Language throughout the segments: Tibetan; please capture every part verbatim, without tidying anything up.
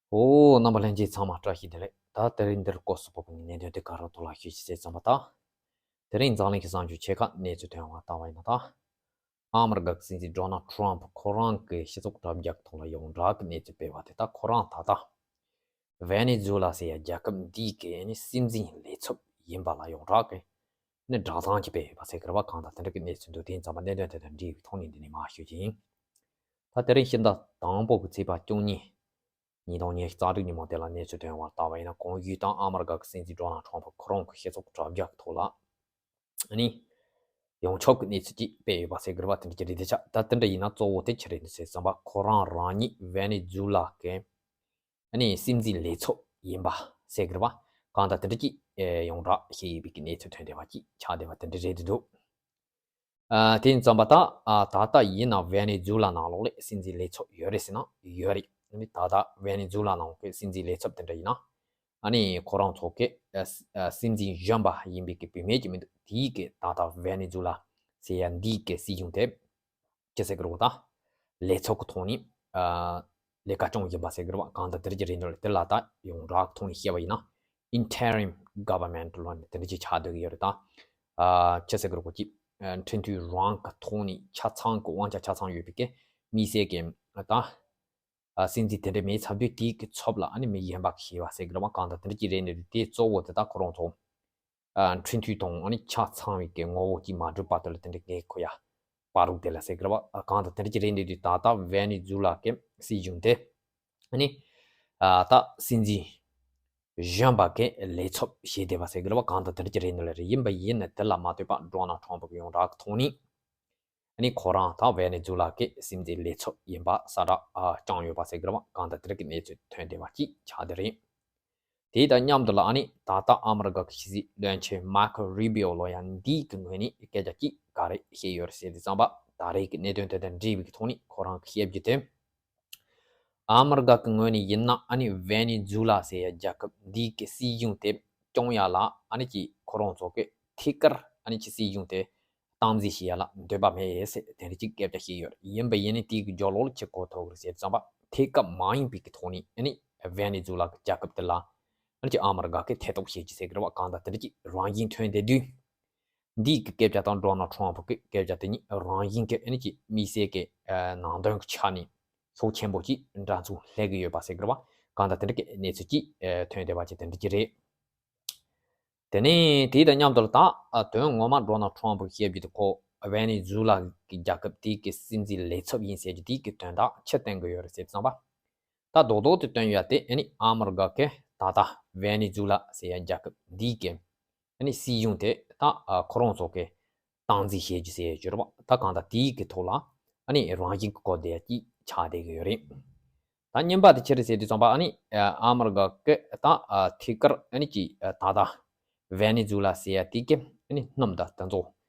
ཨོ། རྣམ་པ་ལྷན་རྒྱས་ཚང་མ་བཀྲ་ཤིས་བདེ་ལེགས། ད་དེ་རིང་འདིར་སྐོར་སུ་བབས་པའི་གནད་དོན་དེ་ག་རེ་ཐོག་ལ་ཞུ་ཞིག་ཟེར་ཙམ་པ་དང་། དེ་རིང་འཛམ་གླིང་གི་གསར་འགྱུར་ཆེ་ཁག་གནས་ཚུལ་ཐོན་པ་ལྟ་བ་ཡིན་ན་ད། ཨ་མི་རི་ཀ་གི་སྲིད་འཛིན་ཌོ་ནལ་ཊམ་ཁོ་རང་གི་སྤྱི་ཚོགས་དྲ་རྒྱ་ཐོག་ལ་ཡོངས་གྲགས་ཀྱི་གནས་ཚུལ་སྤེལ་བ་དེ་ད་ཁོ་རང་ད་ལྟ་ཝེ་ནེ་ཛུ་ལ་ཟེར་ཡ་རྒྱལ་ཁབ་འདིའི་གི་ནི་སྲིད་འཛིན་ལས་ཚབ་ཡིན་པ་ལ་ཡོངས་གྲགས་ཀྱི་ནི་སྒྲ་གདངས་ཀྱི་སྤེལ་ཡོད་པ་ཟེར་གི་རེད་བ། གང་ལྟར་དེ་འདྲ་གི་གནས་ཚུལ་འདུག་དེ་ཡིན་ཙམ་པ་གནད་དོན་དེ་དང་འབྲེལ་བའི་ཐོག་ནས་འདི་ནས་མར་ཞུ་རྒྱུ་ཡིན། ད་དེ་རིང་ཕྱི་ཟླ་དང་པོ་གི་ཚེས་པ་བཅུ་གཉིས། ཉིས་སྟོང་ཉི་ཤུ་རྩ་དྲུག་ཉིན་མོ་དེ་ལ་གནས་ཚུལ་ཐོན་པ་ལྟ་བ་ཡིན་ན། གོང་ཞུས་དང་ཨ་མི་རི་ཀ་གི་སྲིད་འཛིན་ཌོ་ནལ་ཊམ་ཁོ་རང་གི་སྤྱི་ཚོགས་དྲ་རྒྱ་གི་ཐོག་ལ་ཨ་ནི་ཡོངས་ཁྱབ་ཀྱི་གནས་ཚུལ་ཅིག་སྤེལ་ཡོད་པ་ཟེར་གི་རེད་བ། དེ་འདྲ་ཅིག་རེད་དེ་ཆགས། ད་དེ་འདྲ་ཡིན་ན་གཙོ་བོ་དེ་ཆི་རེད་འདུག་ཟེར་ཙམ་པ་ཁོ་རང་རང་ཉིད་ཝེ་ནེ་ཛུ་ལ་གི་ཨ་ནི་སྲིད་འཛིན་ལས་ཚབ་ཡིན་པ་ཟེར་གི་རེད་བ། གང་ལྟར་དེ་འདྲ་ཅིག་ཨེ་ཡོངས་གྲགས་བྱས་ཡོད་པའི་གི་གནས་ཚུལ་ཐོན་བསྡད་པ་ཅིག་ཆགས་བསྡད་པ་དེ་འདྲ་རེད་འདུག་ཨ། དེ་ཡིན་ཙམ་པ་ད་ཨ་ད་ལྟ་ཡིན་ན་ཝེ་ནེ་ཛུ་ལ་ནང་ལོགས་ལ་སྲིད་འཛིན་ལས་ཚབ་ཡོད་རེད་ཟེར་ན་ཡོད་རེད། ཨ་ནི་ད་ལྟ་ཝེ་ནེ་ཛུ་ལ་ནང་གི་སྲིད་འཛིན་ལས་ཚབ་དེ་འདྲ་ཡིན་ན་ཨ་ནི་ཁོ་རང་ཚོ་གི་ཨ་ཨ་སྲིད་འཛིན་གཞོན་པ་ཡིན་པའི་གི་བུད་མེད་ཅིག་མི་འདུག་དེའི་གི་ད་ལྟ་ཝེ་ནེ་ཛུ་ལ་ཟེར་ཡ་འདིའི་གི་སྲིད་གཞུང་དེ་ཅི་ཟེར་གི་རེད་གོ། ད་ལས་ཚབ་ཀྱི་ཐོག་ནས་ཨ་ལས་ཀ་སྐྱོང་བཞིན་པ་ཟེར་གི་རེད་བ། གང་ལྟར་དེ་འདྲ་ཅིག་རེད་འདུག་དེ་ལ་ད་ཡོངས་གྲགས་ཐོག་ནས་བཤད་པ་ཡིན་ན་interim government ལོ་ནས་དེ་འདྲ་ཅིག་ཆགས་བསྡད་ཀྱི་ཡོད་རེད། ད་ཨ་ཅི་ཟེར་གི་རེད་གོ། ཅིག་ཨ་ཁྲིམས་མཐུན་རང་གི་ཐོག་ནས་ཆ་ཚང་གི་དབང་ཆ་ཆ་ཚང་ཡོད་པའི་གི་དམིགས་བསལ་གྱི་ད་ཨ་སྲིད་འཛིན་དེ་འདྲ་མེད་ཚར་དུས་དེའི་གི་ཚབ་ལ་ཨ་ནི་མི་གཞན་པ་ཞིག་བྱས་པ་ཟེར་གི་རེད་བ། གང་ལྟར་དེ་འདྲ་ཅིག་རེད་འདུག་དེ་གཙོ་བོ་དེ་ད་ཁོ་རང་ཚོ་ཨ་ཁྲིམས་མཐུན་དང་ཨ་ནི་ཆ་ཚང་བའི་གི་ངོ་བོ་ཅིག་མ་གྲུབ་བར་དུ་ལ་དེ་འདྲ་གི་ཁོ་ཡ་བར་རུ་དེ་ལ་ཟེར་གི་རེད་བ། ཨ་གང་ལྟར་དེ་འདྲ་ཅིག་རེད་འདུག་དུས་ད་ལྟ་ཝེ་ནེ་ཛུ་ལ་གི་སྲིད་གཞུང་དེ་ཨ་ནི་ཨ་ད་སྲིད་འཛིན་གཞོན་པ་གི་ལས་ཚབ་བྱས་བསྡད་པ་ཟེར་གི་རེད་བ། གང་ལྟར་དེ་འདྲ་ཅིག་རེད་འདུག་ལ་རེད། ཡིན་པ་ཡིན་ན་དེ་ལ་མ་ལྟོས་པ་ཌོ་ནལ་ཊམ་གི་ཡོངས་གྲགས་ཀྱི་ཐོག་ནས་ཨ་ནི་ཁོ་རང་ད་ཝེ་ནེ་ཛུ་ལ་གི་སྲིད་འཛིན་ལས་ཚབ་ཡིན་པ་གསལ་བསྒྲགས་ཨ་བསྐྱངས་ཡོད་པ་ཟེར་གི་རེད་བ། གང་ལྟར་དེ་འདྲ་གི་གནས་ཚུལ་ཐོན་བསྡད་པ་ཅིག་ཆགས་བསྡད་རེད། དེ་དང་མཉམ་དུ་ལ་ཨ་ནི་ད་ལྟ་ཨ་མི་རི་ཀ་གི་ཕྱི་སྲིད་བློན་ཆེན་མར་ཁོ་རུ་བྷི་ཨོ་ལོ་ཡང་འདིའི་གི་ངོས་ནས་སྐད་ཆ་ཅིག་ག་རེ་བཤད་ཡོད་རེད་ཟེར་དུས་ཙམ་པ་ད་རེས་ཀྱི་གནད་དོན་དེ་དང་འབྲེལ་བའི་གི་ཐོག་ནས་ཁོ་རང་གི་བཤད་རྒྱུ་དེ། ཨ་མི་རི་ཀ་གི་ངོས་ནས་ཡིན་ན་ཨ་ནི་ཝེ་ནེ་ཛུ་ལ་ཟེར་ཡ་རྒྱལ་ཁབ་འདིའི་གི་སྲིད་གཞུང་དེ་སྐྱོང་ཡ་ལ་ཨ་ནི་ཅིག་ཁོ་རང་ཚོ་གི་ཐད་ཀར་ཨ་ནི་ཅིག་སྲིད་གཞུང་དེ་སྟངས་འཛིན་བྱེད་ཡ་ལ་འདོད་པ་མེད་ཟེར་དེ་འདྲ་ཅིག་སྐད་ཆ་བཤད་ཡོད་རེད། ཡིན་པ་ཡིན་ནའི་དེའི་གི་རྒྱབ་ལོགས་ལ་ཅིག་གོ་ཐོབ་གི་རེད་ཟེར་ཙམ་པ་ཐད་ཀར་མ་ཡིན་པའི་གི་ཐོག་ནས་ཨ་ནི་ཝེ་ནེ་ཛུ་ལ་གི་རྒྱལ་ཁབ་དེ་ལ་ཨ་ནི་ཅིག་ཨ་མི་རི་ཀ་གི་ཐེ་གཏོགས་བྱེད་ཀྱི་ཟེར་གི་རེད་བ། གང་ལྟར་དེ་འདྲ་ཅིག་རང་བཞིན་ཐོན་བསྡད་དུས། འདིའི་གི་སྐད་ཆ་དང་ཌོ་ནལ་ཊམ་གི་སྐད་ཆ་དེ་གཉིས་རང་བཞིན་གི་ཨ་ནི་ཅིག་དམིགས་བསལ་གི་ཨ་ནང་དོན་གི་ཆ་ནས་ཤུགས་ཆེན་པོ་ཅིག་འདྲ་མཚུངས་སླེབས་ཀྱི་ཡོད་པ་ཟེར་གི་རེད་བ། གང་ལྟར་དེ་འདྲ་གི་གནས་ཚུལ་ཅིག་ཨ་ཐོན་བསྡད་པ་ཅིག་དེ་འདྲ་ཅིག་རེད། དེ་ནས་དེ་དང་མཉམ་དུ་ལ་ད་ཨ་དོན་ངོ་མ་ཌོ་ནལ་ཊམ་གི་བཤད་རྒྱུ་དེ་ཁོ་ཝེ་ནེ་ཛུ་ལ་གི་རྒྱལ་ཁབ་དེའི་གི་སྲིད་འཛིན་ལས་ཚབ་ཡིན་ཟེར་རྒྱུ་དེའི་གི་དོན་དག་ཆི་བསྟན་གི་ཡོད་རེད་ཟེར་ཙམ་པ། ད་རྡོག་རྡོག་ཏུ་བསྟན་ཡ་དེ་ཨ་ནི་ཨ་མི་རི་ཀ་གི་ད་ལྟ་ཝེ་ནེ་ཛུ་ལ་ཟེར་ཡ་རྒྱལ་ཁབ་འདིའི་གི་ཨ་ནི་སྲིད་གཞུང་དེ་ད་ཨ་ཁོ་རང་ཚོ་གི་སྟངས་འཛིན་བྱེད་རྒྱུ་ཟེར་ཡ་ཡོད་རེད་བ། ད་གང་ལྟར་དེའི་གི་ཐོག་ལ་ཨ་ནི་རང་བཞིན་གི་སྐོར་དེ་ཅིག་ཆགས་བསྡད་ཀྱི་ཡོད་རེད། ད་བརྙན་པར་དེ་ཅི་རེད་ཟེར་དུས་ཙམ་པ་ཨ་ནི་ཨ་མི་རི་ཀ་གི་ད་ཨ་ཐད་ཀར་ཨ་ནི་ཅིག་ཨ་ད་ལྟ་ཝེ་ནེ་ཛུ་ལ་ཟེར་ཡ་དེ་གི་ཨ་ནི་སྣུམ་དང་དེ་ཚོ་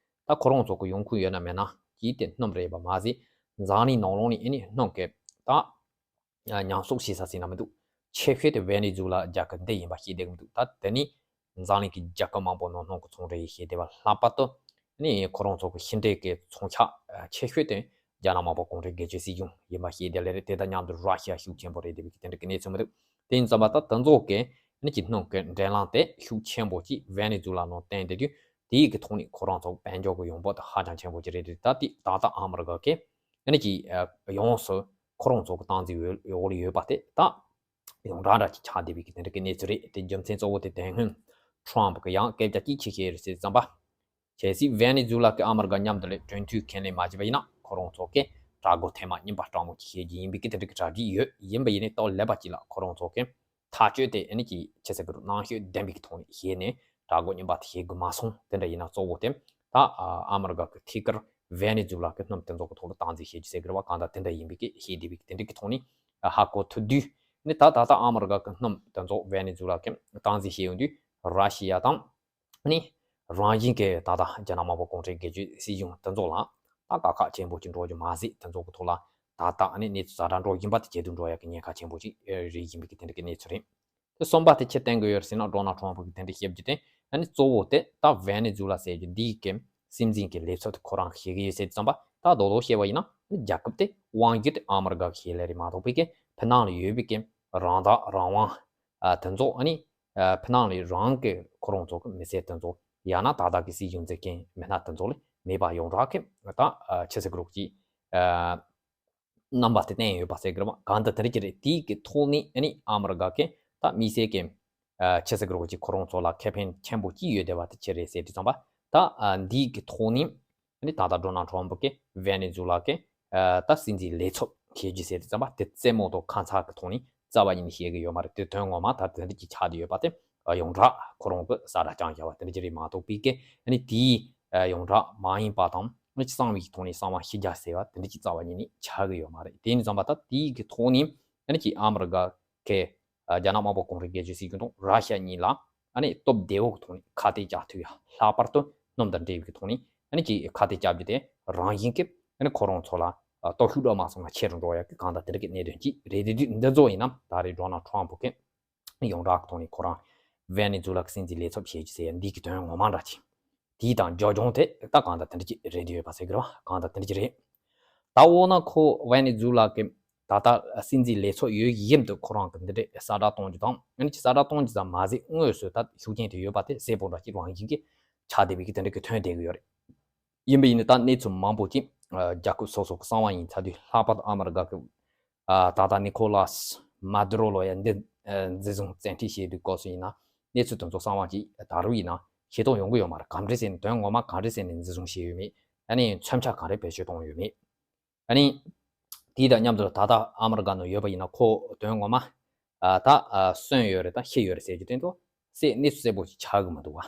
ད་ཁོ་རང་ཚོ་གི་ཡོང་ཁུངས་ཡོད་ན་མེད་ན་ཅིག་དེ་སྣུམ་རེད་པ་མ་ཟད་འཛམ་གླིང་ནང་ལོགས་ནས་ཨ་ནི་སྣུམ་གི་ད་ཉམས་གསོག་བྱེད་ས་ཟེར་ན་མི་འདུག་ཆེ་ཤོས་དེ་ཝེ་ནེ་ཛུ་ལ་རྒྱལ་ཁབ་འདི་ཡིན་པ་ཤེས་བསྡད་ཀྱི་མི་འདུག་ད་དེ་ནི་འཛམ་གླིང་གི་རྒྱལ་ཁབ་མང་པོ་ནང་སྣུམ་གི་ཚོང་འབྲེལ་ཡིན་ཤེས་བསྡད་པ། ལྷག་པར་དུ་ནི་ཁོ་རང་ཚོ་གི་ཕྱི་འབྲེལ་གྱི་ཚོང་ཁྱག་ཆེ་ཤོས་དེ་རྒྱ་ནག་དམར་པོ་གུང་ཁྲན་སྒེར་གཅོད་སྲིད་གཞུང་ཡིན་པ་ཤེས་བསྡད་ལེ་རེད། དེ་དང་མཉམ་དུ་ར་ཤི་ཡ་ཤུགས་ཆེན་པོ་རེད་བསྡད་པའི་གི་དེ་འདྲ་གི་གནས་ཚུལ་མི་འདུག་དེ་ཡིན་ཙམ་པ་ད་དེ་ཚོ་གི་ནི་ཅིག་སྣུམ་གི་འདྲེན་ལམ་དེ་ཤུགས་ཆེན་པོ་ཅིག་ཝེ་ནེ་ཛུ་ལ་ནང་བསྟན་བསྡད་དུས་དེའི་གི་ཐོག་ནས་ཁོ་རང་ཚོ་དཔལ་འབྱོར་གི་ཡོང་འབབ་དེ་ཧ་ཅང་ཆེན་པོ་ཅིག་རེད་དེ། ད་དེ་ད་ལྟ་ཨ་མི་རི་ཀ་གི་ཨ་ནི་ཅིག་ཡོངས་སུ་ཁོ་རང་ཚོ་གི་སྟངས་འཛིན་འོག་ལ་ཡོད་པ་དེ་ད་ཡོངས་གྲགས་འདྲ་ཅིག་ཆགས་བསྡད་པའི་གི་དེ་འདྲ་གི་གནས་ཚུལ་རེད། དེ་རྒྱུ་མཚན་གཙོ་བོ་དེ་དེ་སྔོན་ཊམ་གི་ཡང་སྐད་ཆ་ཅིག་ཅི་བཤད་རེད་ཟེར་ཙམ་པ། གལ་སྲིད་ཝེ་ནེ་ཛུ་ལ་གི་ཨ་མི་རི་ཀ་མཉམ་དུ་ལས་གྲོས་མཐུན་ཁས་ལེན་མ་བྱས་པ་ཡིན་ན་ཁོ་རང་ཚོ་གི་དྲག་པོ་ཐེངས་མ་གཉིས་པ་དྲག་མོ་ཅིག་བཤད་རྒྱུ་ཡིན་པའི་གི་དེ་འདྲ་གི་གྲ་སྒྲིག་ཡོད། ཡིན་པ་ཡིན་ནའི་སྟབས་ལེགས་པ་ཅིག་ལ་ཁོ་རང་ཚོ་གི་ཐག་གཅོད་དེ་ཨ་ནི་ཅིག་ཆི་ཟེར་གི་རུ་ནང་ཤོས་ལྡན་པའི་གི་ཐོག་ནས་བྱས་ནས་དྲག་པོ་གཉིས་པ་དེ་བྱེད་དགོས་མ་སོང་། དེ་འདྲ་ཡིན་ན་གཙོ་བོ་དེ་ད་ཨ་མི་རི་ཀ་གི་ཐད་ཀར་ཝེ་ནེ་ཛུ་ལ་གི་སྣུམ་དེ་ཚོ་གི་ཐོག་ལ་སྟངས་འཛིན་བྱེད་རྒྱུ་ཟེར་གི་རེད་བ། གང་ལྟར་དེ་འདྲ་ཡིན་པའི་གི་བཤད་བསྡད་པའི་གི་དེ་འདྲ་གི་ཐོག་ནས་ཧ་གོ་ཐུབ་དུས་ནི་ད་ད་ལྟ་ཨ་མི་རི་ཀ་གི་སྣུམ་དེ་ཚོ་ཝེ་ནེ་ཛུ་ལ་གི་སྟངས་འཛིན་བྱེད་ཡོང་དུས་ར་ཤི་ཡ་དང་ནི་རང་བཞིན་གི་ད་ལྟ་རྒྱ་ནག་དམར་པོ་གུང་ཁྲན་སྒེར་གཅོད་སྲིད་གཞུང་དེ་ཚོ་ལ་ད་དཀའ་ཁག་ཆེན་པོ་ཅིག་འགྲོ་རྒྱུ་མ་ཟད་དེ་ཚོ་གི་ཐོག་ལ་ད་ལྟ་ནི་གནས་ཚུལ་ཛ་དྲག་འགྲོ་བཞིན་པ་དེ་ཇེ་སྡུག་འགྲོ་ཡག་གི་ཉེན་ཁ་ཆེན་པོ་ཅིག་རེད་བཞིན་པའི་གི་དེ་འདྲ་གི་གནས་ཚུལ་རེད། དེ་གསུམ་པ་དེ་ཅི་བསྟན་གི་ཡོད་ཟེར་ན་ཌོ་ནལ་ཊམ་གི་དེ་འདྲ་བཤད་རྒྱུ་དེ་ཨ་ནི་གཙོ་བོ་དེ་ད་ཝེ་ནེ་ཛུ་ལ་ཟེར་རྒྱུ་འདིའི་གི་སྲིད་འཛིན་གི་ལས་ཚབ་དེ་ཁོ་རང་བྱེད་གི་ཡོད་ཟེར་ཙམ་པ། ད་རྡོག་རྡོག་བཤད་པ་ཡིན་ན་ཨ་ནི་རྒྱལ་ཁབ་དེ་དབང་སྒྱུར་དེ་ཨ་མི་རི་ཀ་གི་བྱེད་ལེ་རེད་མ་གཏོགས་པའི་གི་ཕི་ནང་ལ་ཡོད་པའི་གི་ རང་བདག་རང་དབང་། ཨ། དེ་ཚོ་ཨ་ནི། ཨ། ཕྱི་ནང་ལས་རང་གི་ཁོ་རང་ཚོ་གི་མི་སེར་དེ་ཚོ་ཡང་ན་ད་ལྟ་གི་སྲིད་གཞུང་འཛིན་མཁན་མི་སྣ་དེ་ཚོ་ལས་མེད་པ་ཡོངས་གྲགས་ཀྱི་ད། ཨ། ཆི་ཟེར་དགོས་རེད། ཨ། རྣམ་པ་དེ་བསྟན་ཡོད་པ་ཟེར་གི་རེད་བ། གང་ལྟར་དེ་འདྲ་ཅིག་རེད། དེའི་གི་ཐོག་ནས་ཨ་ནི་ཨ་མི་རི་ཀ་གི་ད་དམིགས་བསལ་གྱི། ཨ། ཆི་ཟེར་དགོས་རེད། ཁོ་རང་ཚོ་ལ་ཁེ་ཕན་ཆེན་པོ་ཅིག་ཡོད་བསྡད་པ་དེ་ཅི་རེད་ཟེར་དུས་ཙམ་པ། ད། ཨ། འདིའི་གི་ཐོག་ནས་ཨ་ནི་ད་ལྟ་ཌོ་ནལ་ཊམ་ཕུ་གི་ཝེ་ནེ་ཛུ་ལ་གི། ཨ། ད་སྲིད་འཛིན་ལས་ཚབ་བྱེད་རྒྱུ་ཟེར་དུས་ཙམ་པ་དེ་རྩེད་མོ་དང་ཁ་མཚར་གི་ཐོག་ནས་རྩ་བ་ཉིད་ནས་བཤད་གི་ཡོད་མ་རེད། དེ་དོན་ངོ་མ་ད་དེ་འདྲ་ཅིག་ཆགས་བསྡད་ཡོད་པ་དེ། ཨ། ཡོངས་གྲགས་ཁོ་རང་གི་གསལ་བསྒྲགས་བསྐྱངས་བཞག་པ་དེ་འདྲ་ཅིག་རེད་མ་གཏོགས་པའི་གི་ཨ་ནི་དེའི། ཨ། ཡོངས་གྲགས་མ་ཡིན་པ་དང་ཨ་ནི་གསང་བའི་ཐོག་ནས་གསང་བ་ཕྱི་རྒྱལ་ཟེར་བ་དེ་འདྲ་ཅིག་རྩ་བ་ཉིད་ནས་ཆགས་གི་ཡོད་མ་རེད། དེ་ཡིན་ཙམ་པ་ད་དེའི་གི་ཐོག་ནས་ཨ་ནི་ཅིག་ཨ་མི་རི་ཀ་གི། ཨ། རྒྱ་ནག་དམར་པོ་གུང་ཁྲན་སྒེར་གཅོད་སྲིད་གཞུང་དང་ར་ཤ་གཉིས་ལ་ཨ་ནི་སྟོབས་བདེ་བོ་གི་ཐོག་ནས་ཁ་གཏད་བཅག་ཐུབ་ཡ། ལྷག་པར་དུ་སྣུམ་དང་འབྲས་བུ་གི་ཐོག་ནས་ཨ་ནི་ཅིག་ཁ་གཏད་བཅག་རྒྱུ་དེ་རང་བཞིན་གྱིས་ཨ་ནི་ཁོ་རང་ཚོ་ལ། ཨ། སྟོབས་ཤུགས་འདྲ་མ་སོང་ན་ཆེ་རུ་འགྲོ་ཡ་གི་གང་ལྟར་དེ་འདྲ་གི་གནད་དོན་ཅིག་རེད། དེ་དུས་འདི་ཚོ་ཡིན་ན་ད་རེས་ཌོ་ནལ་ཊམ་ཕུ་གི་ཡོངས་གྲགས་ཀྱི་ཐོག་ནས་ཁོ་རང་ཝེ་ནེ་ཛུ་ལ་གི་སྲིད་འཛིན་ལས་ཚབ་བྱེད་རྒྱུ་ཟེར་ཡ་འདི་གི་དོན་ངོ་མ་འདྲ་ཅིག་དེའི་དང་རྒྱབ་ལྗོངས་དེ་ད་གང་ལྟར་དེ་འདྲ་ཅིག་རེད་བསྡད་ཡོད་པ་ཟེར་གི་རེད་བ། གང་ལྟར་དེ་འདྲ་ཅིག་རེད། ད་འོ་ན་ཁོ་ཝེ་ནེ་ཛུ་ལ་གི་ད་ལྟ་སྲིད་འཛིན་ལས་ཚབ་ཡོད་བཞིན་དུ་ཁོ་རང་གི་འདི་འདྲའི་གསལ་བསྒྲགས་གཏོང་རྒྱུ་དང་ཨ་ནི་གསལ་བསྒྲགས་གཏོང་རྒྱུ་ཙམ་མ་ཟད་དངོས་སུ་ད་ཤུགས་རྐྱེན་དེ་ཡོད་པ་དེ་གསལ་པོ་འདྲ་ཅིག་རང་བཞིན་གྱིས་ཆགས་བསྡད་པའི་གི་དེ་འདྲ་གི་ཐོན་བསྡད་གི་ཡོད་རེད། ཡིན་པ་ཡིན་ན་ད་གནས་ཚུལ་མང་པོ་ཅིག་ཨ། རྒྱལ་ཁབ་སོ་སོ་གི་གསང་བ་ཡིན་ཚར་དུས་ལྷག་པར་དུ་ཨ་མི་རི་ཀ་གི། ཨ། ད་ལྟ་ནི་ཁོ་ལཱས་མ་དུ་རོ་ལོ་ཡ་འདི། ཨ། འཛིན་བཟུང་བཙན་ཁྲིད་བྱས་དུས་སྐབས་སུ་ཡིན་ན་གནས་ཚུལ་དེ་ཚོ་གསང་བ་ཅིག་ད་རུང་ཡིན་ན་ཤེས་རྟོགས་ཡོང་གི་ཡོད་མ་རེད། ག་འདྲ་ཟེར་ནས་དོན་ངོ་མ་ག་འདྲ་ཟེར་ནས་འཛིན་བཟུང་བྱས་ཡོད་མེད། ཨ་ནི་མཚོན་ཆ་ག་རེ་བེད་སྤྱོད་བཏང་ཡོད་མེད། ཨ་ནི། དེ་དང་མཉམ་དུ་ད་ལྟ་ཨ་མི་རི་ཀ་ནང་ཡོད་པ་ཡིན་ན་ཁོ་དོན་ངོ་མ། ཨ། ད། ཨ། གསོན་ཡོད་རེད་དང་ཤི་ཡོད་རེད་ཟེར་རྒྱུ་དེ་ཚོ་གསལ་གནས་ཚུལ་གསལ་པོ་ཞིག་ཆགས་ཀྱི་མི་འདུག་བ།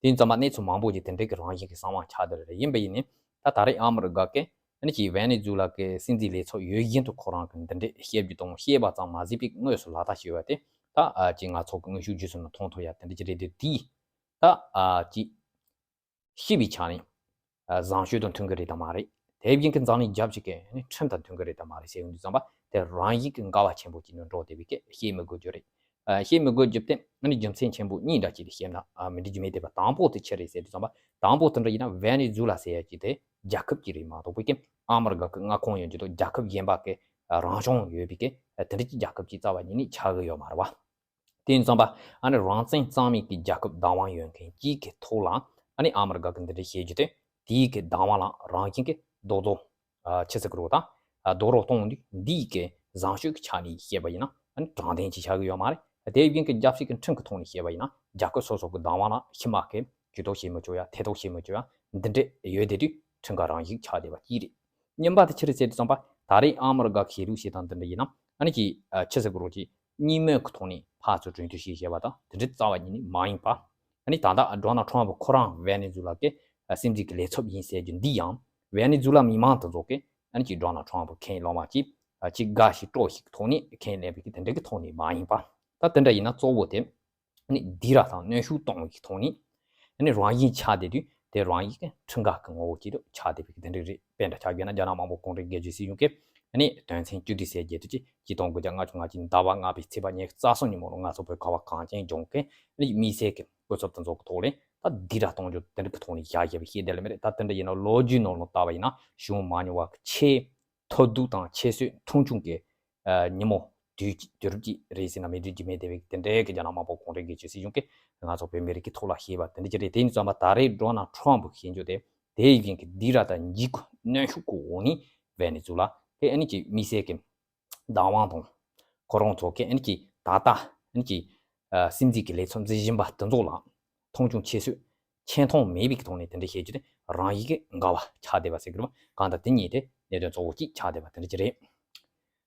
དེ་ཙམ་པ་གནས་ཚུལ་མང་པོ་ཞིག་དེ་འདྲའི་གི་རང་བཞིན་གྱི་གསང་བ་ཆགས་བསྡད་རེད། ཡིན་པ་ཡིན་ནའི་ད་ད་རེས་ཨ་མི་རི་ཀ་གི་ཨ་ནི་ཅིག་ཝེ་ནེ་ཛུ་ལ་གི་སྲིད་འཛིན་ལས་ཚབ་ཡོད་བཞིན་དུ་ཁོ་རང་གི་འདི་འདྲའི་བཤད་རྒྱུ་དང་བཤད་པ་ཙམ་མ་ཟད་པའི་དངོས་སུ་ལག་བསྟར་བྱས་པ་དེ་ད། ཨ། ཅིག་ང་ཚོ་གི་དངོས་ཤུགས་བརྒྱུད་ཚུལ་ནང་མཐོང་ཐུབ་ཡ་དེ་འདྲ་ཅིག་རེད་དེ་དེས་ད། ཨ། ཅིག་ཤེས་པའི་ཆ་ནས། ཨ། བཟང་སྤྱོད་དང་མཐུན་གྱི་རེད་དམ་མ་རེད། དེ་བཞིན་གྱི་འཛམ་གླིང་རྒྱབ་ཅིག་གི་ཁྲིམས་དང་མཐུན་གྱི་རེད་དམ་མ་རེད་ཟེར་ཡོང་དུས་ཙམ་པ་དེ་རང་བཞིན་གྱི་འགལ་བ་ཆེན་པོ་ཅིག་ནང་འགྲོ་བསྡད་པའི་སྐད་བཤད་མི་དགོས་རྒྱུ་རེད། ཨ། བཤད་མི་དགོས་རྒྱུ་དེ་ཨ་ནི་རྒྱུ་མཚན་ཆེན་པོ་གཉིས་འདྲ་ཅིག་ལ་བཤད་ན། ཨ། མི་འགྲིག་རྒྱུ་མེད་བསྡད་པ་དང་པོ་དེ་ཆི་རེད་ཟེར་དུས་ཙམ་པ་དང་པོ་དེ་འདྲ་ཡིན་ན་ཝེ་ནེ་ཛུ་ལ་ཟེར་ཡ་ཅིག་དེ་རྒྱལ་ཁབ་ཅིག་རེད་མ་གཏོགས་པའི་སྐད་ཨ་མི་རི་ཀ་གི་མངའ་ཁོངས་ཡོད་རྒྱུ་དང་རྒྱལ་ཁབ་གཞན་པ་གི་རང་སྐྱོང་ཡོད་པའི་སྐད་དེ་འདྲ་ཅིག་རྒྱལ་ཁབ་ཅིག་རྩ་བ་ཉིད་ནས་ཆགས་ཀྱི་ཡོད་མ་རེད་བ། དེ་ཡིན་ཙམ་པ་ཨ་ནི་རང་བཙན་གཙང་མའི་གི་རྒྱལ་ཁབ་བདག་དབང་ཡོད་མཁན་གཅིག་གི་ཐོག་ལ་ཨ་ནི་ཨ་མི་རི་ཀ་གི་འདི་འདྲ་བཤད་རྒྱུ་དེ་དེའི་གི་བདག་དབང་ལ་རང་བཞིན་གྱི་རྡོག་རྡོག་ཨ། ཆི་ཟེར་གི་རེད་ད། ཨ། རྡོག་རོལ་གཏོང་དུས་འདིའི་གི་བཟང་སྤྱོད་ཀྱི་ཆ་ནས་བཤད་པ་ཡིན་ན་ཨ་ནི་དྲང་བདེན་ཅིག་ཆགས་ཀྱི་ཡོད་མ་རེད། དེ་བཞིན་གྱི་རྒྱལ་སྤྱི་གི་ཁྲིམས་ཀྱི་ཐོག་ནས་བཤད་པ་ཡིན་ན་རྒྱལ་ཁབ་སོ་སོ་གི་བདག་དབང་ལ་ཕྱི་མ་གི་ཇུས་གཏོགས་བྱེད་མི་ཆོག་ཡ། ཐེ་གཏོགས་བྱེད་མི་ཆོག་ཡ། འདི་འདྲ་ཡོད་བསྡད་དུས་ཁྲིམས་འགལ་རང་བཞིན་ཆགས་བསྡད་པ་གཅིག་རེད། གཉིས་པ་དེ་ཆི་རེད་ཟེར་དུས་ཙམ་པ་ད་རེས་ཨ་མི་རི་ཀ་གི་བྱེད་ལུགས་བྱེད་སྟངས་འདི་འདྲ་ཡིན་ན་ཨ་ནི་ཅིག་ཨ། ཆི་ཟེར་གི་རེད། ཅིག་གཉིས་མོས་ཀྱི་ཐོག་ནས་ཕར་ཚུར་གྲོས་བསྡུར་བྱས་བྱས་པ་དང་དེ་འདྲ་རྩ་བ་ཉིད་ནས་མ་ཡིན་པ། ཨ་ནི་ད་ལྟ་ཌོ་ནལ་ཊམ་ཕུ་ཁོ་རང་ཝེ་ནེ་ཛུ་ལ་གི་སྲིད་འཛིན་གྱི་ལས་ཚབ་ཡིན་ཟེར་རྒྱུ་འདི་ཡང་ཝེ་ནེ་ཛུ་ལ་མི་མང་དེ་ཚོ་གིས་ཨ་ནི་ཅིག་ཌོ་ནལ་ཊམ་ཕུ་ཁས་ལེན་མ་བྱས། ཨ། ཅིག་དགའ་ཞིག་སྤྲོ་ཞིག་གི་ཐོག་ནས་ཁས་ལེན་པའི་གི་དེ་འདྲ་གི་ཐོག་ནས་མ་ཡིན་པ། ད་དེ་འདྲ་ཡིན་ན་གཙོ་བོ་དེ་ཨ་ནི་སྡིགས་ར་དང་གནོན་ཤུགས་གཏོང་བའི་གི་ཐོག་ནས་ཨ་ནི་རང་བཞིན་ཆགས་བསྡད་དུས་དེ་རང་བཞིན་གྱི་ཁྲིམས་འགལ་གྱི་ངོ་བོ་ཅིག་ཏུ་ཆགས་བསྡད་པའི་གི་དེ་འདྲ་རེད། དཔེ་འདྲ་ཆ་བཞག་ན་རྒྱ་ནག་དམར་པོ་གུང་ཁྲན་སྒེར་གཅོད་སྲིད་གཞུང་གིས་ཨ་ནི་དོན་ཚན་བཅུ་བདུན་ཟེར་རྒྱུ་དེ་ཅིག་ཆིག་སྟོང་དགུ་བརྒྱ་ལྔ་བཅུ་ང་གཅིག་ཟླ་བ་ལྔ་པའི་ཚེས་པ་ཉི་ཤུ་རྩ་གསུམ་ཉིན་མོ་ལ་ང་ཚོ་བོད་ཁ་བ་གངས་ཅན་ལྗོངས་ཀྱི་ཨ་ནི་དམིགས་བསལ་གྱི་སྐུ་ཚབ་དེ་ཚོ་གི་ཐོག་ལ་ད་སྡིགས་ར་གཏོང་རྒྱུ་དེ་འདྲ་གི་ཐོག་ནས་བཞག་བཞག་པའི་ཤེས་བདེ་ལ་མེད་རེད། ད་དེ་འདྲ་ཡིན་ན་ལོ་རྒྱུས་ནང་ལ་བལྟ་བ་ཡིན་ན་བྱུང་མ་མྱོང་བ་གི་ཆེས་མཐོ་གདུགས་དང་ཆེས་སྲོལ་མཐོང་ཆུང་གི་ཨ། ཉིན་མོ་དུས་དུས་རབས་ཅིག་རེད་ཟེར་ན་མི་འགྲིག་རྒྱུ་མེད་བསྡད་པའི་དེ་འདྲའི་གི་རྒྱ་ནག་དམར་པོ་གུང་ཁྲན་སྒེར་གཅོད་སྲིད་གཞུང་གིས་ང་ཚོ་བོད་མི་རིགས་ཀྱི་ཐོག་ལ་བྱས་པ་དེ་འདྲ་ཅིག་རེད། དེ་ཡིན་ཙམ་པ་ད་རེས་ཌོ་ནལ་ཊམ་ཕུ་བྱེད་རྒྱུ་དེ་དེ་ཡི་རྐྱེན་གྱིས་སྡིགས་ར་དང་འཇིགས་སྐུལ་གནོན་ཤུགས་ཀྱི་འོག་ནས་ཝེ་ནེ་ཛུ་ལ་དེ་ཨ་ནི་ཅིག་དམིགས་བསལ་གྱི་བདག་དབང་དང་ཁོ་རང་ཚོ་གི་ཨ་ནི་ཅིག་ད་ལྟ་ཨ་ནི་ཅིག་ཨ། སྲིད་འཛིན་གྱི་ལས་ཚབ་འཛིན་བཞིན་པ་དེ་ཚོ་ལ་མཐོང་ཆུང་ཆེ་ཤོས་ཆེ་མཐོང་མེད་པའི་ཐོག་ནས་དེ་འདྲ་བཤད་རྒྱུ་དེ་རང་ཡིན་གྱི་འགལ་བ་ཆགས་བསྡད་པ་ཟེར་གྱི་རེད་པ། གང་ལྟར་དེ་གཉིས་དེ་གནད་དོན་གཙོ་བོ་གཅིག་ཆགས་བསྡད་པ་དེ་འདྲ་ཅིག་རེད།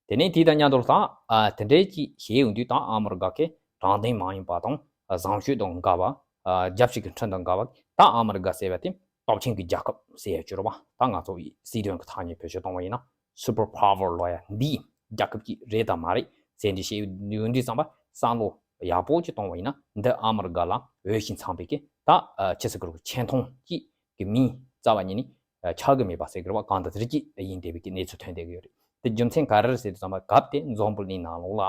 དེ་ནས་དེ་དང་མཉམ་དུ་ད། ཨ། དེ་འདྲའི་ཅིག་བཤད་ཡོང་དུས་ད་ཨ་མི་རི་ཀ་གི་དྲང་བདེན་མ་ཡིན་པ་དང་བཟང་སྤྱོད་དང་འགལ་བ། ཨ། རྒྱལ་སྤྱི་གི་ཁྲིམས་དང་འགལ་བ། ད་ཨ་མི་རི་ཀ་ཟེར་བ་དེ་སྟོབས་ཆེན་གྱི་རྒྱལ་ཁབ་ཟེར་ཡ་ཅིག་རེད་པ། ད་ང་ཚོ་སྲིད་དོན་གྱི་ཐ་སྙད་བེད་སྤྱོད་གཏོང་བ་ཡིན་ན་སུ་པར་པ་ཝར་ལབ་ཡ་འདི་རྒྱལ་ཁབ་ཅིག་རེད་དམ་མ་རེད་ཟེར་འདི་བཤད་ཡོང་དུས་ཙམ་པ་བསམ་བློ་ཡག་པོ་ཅིག་གཏོང་བ་ཡིན་ན་འདི་ཨ་མི་རི་ཀ་ལ་འོས་ཤིང་འཚམས་པའི་གི་ད། ཨ། ཆི་ཟེར་གྱི་རེད། ཆེ་མཐོང་ཅིག་གི་མིང་རྩ་བ་ཉིད་ནས་ཆགས་ཀྱི་མེད་པ་ཟེར་གྱི་རེད་པ། གང་ལྟར་དེ་འདྲ་ཅིག་ཡིན་བསྡད་པའི་གི་གནས་ཚུལ་ཐོན་བསྡད་ཀྱི་ཡོད་རེད། དེ་རྒྱུ་མཚན་ག་རེ་རེད་ཟེར་དུས་ཙམ་པ་སྐབས་དེ་འཛམ་བུ་གླིང་ནང་ལོགས་ལ་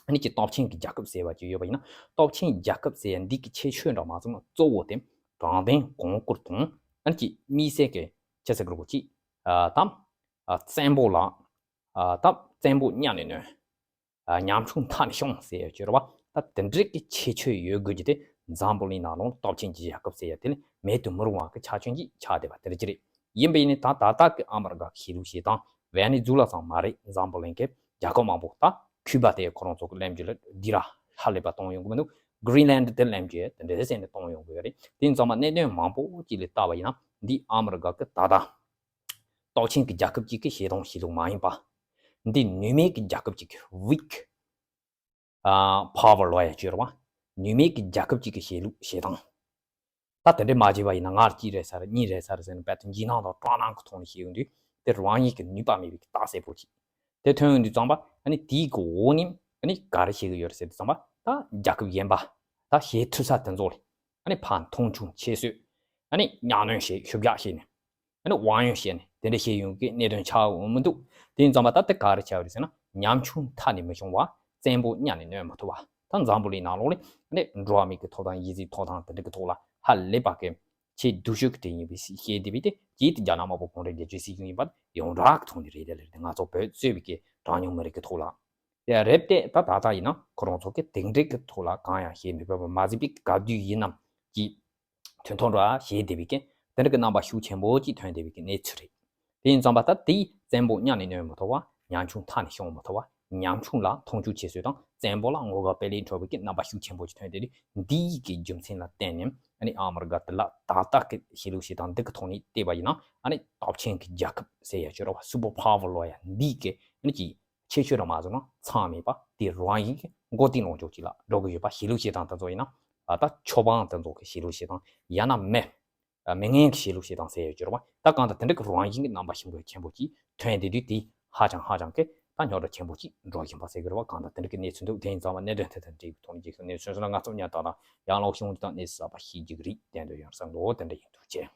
ཨ་ནི་ཅིག་སྟོབས་ཆེན་གྱི་རྒྱལ་ཁབ་ཟེར་བ་ཅིག་ཡོད་པ་ཡིན་ན་སྟོབས་ཆེན་རྒྱལ་ཁབ་ཟེར་ཡ་འདི་གི་ཁྱད་ཆོས་འདྲ་མ་ཚང་ན་གཙོ་བོ་དེ་དྲང་བདེན་གོང་བཀུར་དང་ཨ་ནི་ཅིག་དམིགས་བསལ་གྱི་ཆི་ཟེར་གྱི་རེད་པ། ཅིག་ཨ། ད། ཨ། བཙན་པོ་ལ། ཨ། ད་བཙན་པོ་གཉའ་ནས་གནོན། ཉམ་ཆུང་མཐའ་ནས་སྐྱོང་ཟེར་ཡ་ཅིག་ཡོད་རེད་བ། ད་དེ་འདྲའི་གི་ཁྱད་ཆོས་ཡོད་དགོས་ཀྱི་དེ་འཛམ་བུ་གླིང་ནང་ལོགས་སྟོབས་ཆེན་གྱི་རྒྱལ་ཁབ་ཟེར་ཡ་དེ་ལས་མེད་དུ་མི་རུང་བ་གི་ཆ་རྐྱེན་ཅིག་ཆགས་བསྡད་པ་དེ་འདྲ་ཅིག་རེད། ཡིན་པ་ཡིན་ནའི་ད་ད་ལྟ་གི་ཨ་མི་རི་ཀ་གི་ཤེས་ལུགས་བྱེད་སྟངས་ཝེ་ནེ་ཛུ་ལ་ཙམ་མ་རེད། འཛམ་བུ་གླིང་གི་རྒྱལ་ཁབ་མང་པོ་ད་ཁུ་བ་དེ་ཁོ་རང་ཚོ་གི་ལེན་རྒྱུ་ལ་འདི་ར་ཧ་ལས་པ་གཏོང་ཡོང་གི་མི་འདུག་གྷི་རིན་ལན་དེ་ལེན་རྒྱུ་དེ་འདྲའི་ཟེར་ནས་གཏོང་ཡོང་གི་ཡོད་རེད། དེ་ཡིན་ཙང་མ་གནད་དོན་མང་པོ་ཅིག་ལ་བལྟས་པ་ཡིན་ན་འདི་ཨ་མི་རི་ཀ་གི་ད་ལྟ་སྟོབས་ཆེན་གྱི་རྒྱལ་ཁབ་ཅིག་གི་བྱེད་སྟངས་ཤེས་ལུགས་མ་ཡིན་པ། འདི་ནུས་མེད་ཀྱི་རྒྱལ་ཁབ་ཅིག་གི་ཝིག་ཨ་པ་ཝར་ལབ་ཡ་ཅིག་ཡོད་རེད་བ། ནུས་མེད་ཀྱི་རྒྱལ་ཁབ་ཅིག་གི་བྱེད་ལུགས་བྱེད་སྟངས། ད་དེ་འདྲས་མ་བྱས་པ་ཡིན་ན་སྔར་གཅིག་རེད་ཟེར་གཉིས་རེད་ཟེར་ཟེར་ནས་དཔེ་དེ་འཇིགས་སྣང་དང་སྐྲག་སྣང་གི་ཐོག་ནས་བཤད་ཡོང་དུས་དེ་རང་ཉིད་ཀྱི་ནུས་པ་མེད་པའི་རྟགས་གསལ་པོ་ཅིག་དེ་ཐོན་ཡོང་དུས་ཙམ་པ་ཨ་ནི་དེའི་གི་འོག་ནས་ཨ་ནི་ག་རེ་བྱེད་ཀྱི་ཡོད་རེད་ཟེར་དུས་ཙམ་པ་ད་རྒྱལ་ཁབ་གཞན་པ་ད་བྱེད་ཐུབ་ས་དེ་ཚོ་ལ་ཨ་ནི་ཕར་མཐོང་ཆུང་ཁྱད་གསོད་ཨ་ནི་གཉའ་གནོན་བྱེད་ཤུགས་རྒྱག་བྱས་ནས། ཨ་ནི་དབང་ཡོན་བཤད་ནས་དེ་འདྲ་བཤད་ཡོང་གི་གནད་དོན་ཆགས་འོང་མི་འདུག་དེ་ཡིན་ཙང་མ་ད་ལྟ་ག་རེ་ཆགས་རེད་ཟེར་ན་ཉམ་ཆུང་མཐའ་ནས་མི་ཤོང་བ། བཙན་པོ་གཉའ་ནས་གནོན་མི་ཐུབ་བ། ད་འཛམ་བུ་གླིང་ནང་ལོགས་ལ་ཨ་ནི་འགྲོ་བ་མིའི་གི་ཐོབ་ཐང་། ཡིག་འཛིན་ཐོབ་ཐང་དེ་འདྲ་གི་ཐོག་ལ་ཧ་ལས་པ་གི་ཆེས་སྡུག་ཤོས་ཀྱི་དེ་ཡིན་པའི་བཤད་བསྡད་པའི་དེ་གྱིས་དེ་རྒྱ་ནག་དམར་པོ་གུང་ཁྲན་རྒྱལ་གཅེས་སྲིད་གཞུང་ཡིན་པ་ཡོངས་གྲགས་ཀྱི་ཐོག་ནས་རེད། དེ་ལས་དེ་ང་ཚོ་བོད་གཙོས་པའི་གི་གྲངས་ཉུང་མི་རིགས་ཀྱི་ཐོག་ལ་དེ་རེད་དེ། ད་ད་ལྟ་ཡིན་ན་ཁོ་རང་ཚོ་གི་དེ་འདྲའི་གི་ཐོག་ལ་གང་ཡང་བཤད་མི་ཕོད་པ་མ་ཟད་པའི་ག་དུས་ཡིན་ནམ་གྱི་དོན་ཐོག་འགྲོ་བ་བྱེད་བསྡད་པའི་གི་དེ་འདྲ་གི་རྣམ་པ་ཤུགས་ཆེན་པོ་ཅིག་ཐོན་བསྡད་པའི་གི་གནས་ཚུལ་རེད། དེ་ཡིན་ཙང་པ་ད་དེའི་བཙན་པོ་གཉའ་ནས་གནོན་མི་ཐུབ་བ། ཉམ་ཆུང་མཐའ་ནས་སྐྱོང་མི་ཐུབ་བ། ཉམ་ཆུང་ལ་མཐོང་ཆུང་བྱེད་སྲོལ་དང་བཙན་པོ་ལ་ངོ་དགའ་དཔེ་ལེན་འཕྲོ་བའི་གི་རྣམ་པ་ཤུགས་ཆེན་པོ་ཅིག་ཐོན་བསྡད་དུས་འདིའི་གི་རྒྱུ་མཚན་ལ་བརྟེན་ནས་ཨ་ནི་ཨ་མི་རི་ཀ་དེ་ལ་ད་ལྟ་གི་ཤེས་ལུགས་བྱེད་སྟངས་འདི་གི་ཐོག་ནས་བལྟས་པ་ཡིན་ན་ཨ་ནི་སྟོབས་ཆེན་གྱི་རྒྱལ་ཁབ་ཟེར་ཡ་ཅིག་ཡོད་རེད་བ། སུ་པར་པ་ཝར་ལབ་ཡ་འདི་གི་ཨ་ནི་གི་ཁྱད་ཆོས་ར་མ་བཟུང་ན་མཚམས་མེད་པ་དེ་རང་ཡིན་གྱི་མགོ་རྟིང་སློག་ཕྱོགས་གཅིག་ལ་འགྲོ་གི་ཡོད་པ། ཤེས་ལུགས་བྱེད་སྟངས་དེ་ཚོ་ཡིན་ན་ཨ་ད་ཆོས་དབང་དེ་ཚོ་གི་ཤེས་ལུགས་བྱེད་སྟངས། ཡང་ན་མི་ཨ་མི་ངན་གྱི་ཤེས་ལུགས་བྱེད་སྟངས་ཟེར་ཡོད་ཀྱི་རེད་བ། ད་གང་ལྟར་དེ་འདྲ་གི་རང་བཞིན་གྱི་རྣམ་པ་ཤུགས་ཆེན་པོ་ཅིག་ཐོན་བསྡད་དུས་དེ་ཧ་ཅང་ཧ་ཅང་གི་ད་རྙོག་དྲ་ཆེན་པོ་ཅིག་འགྲོ་བཞིན་པ་ཟེར་གི་རེད་བ། གང་ལྟར་དེ་འདྲ་གི་གནས་ཚུལ་འདུག་དེ་ཡིན་ཙང་མ་གནད་དོན་དེ་དང་འབྲེལ་བའི་ཐོག་ནས་རྒྱལ་ཁབ་གནས་ཚུལ་སོང་ན་ང་ཚོ་ཉར་ཐག་དང་ཡང་ལོག་གཞུང་དང་གནས་ཚུལ་གསར་པ་ཤེས་ཀྱི་རེད། བསྟན་དོན་ཡང་གསར་འགྲོ་དེ་འདྲ་ཡིན་འདུག་ཅེས།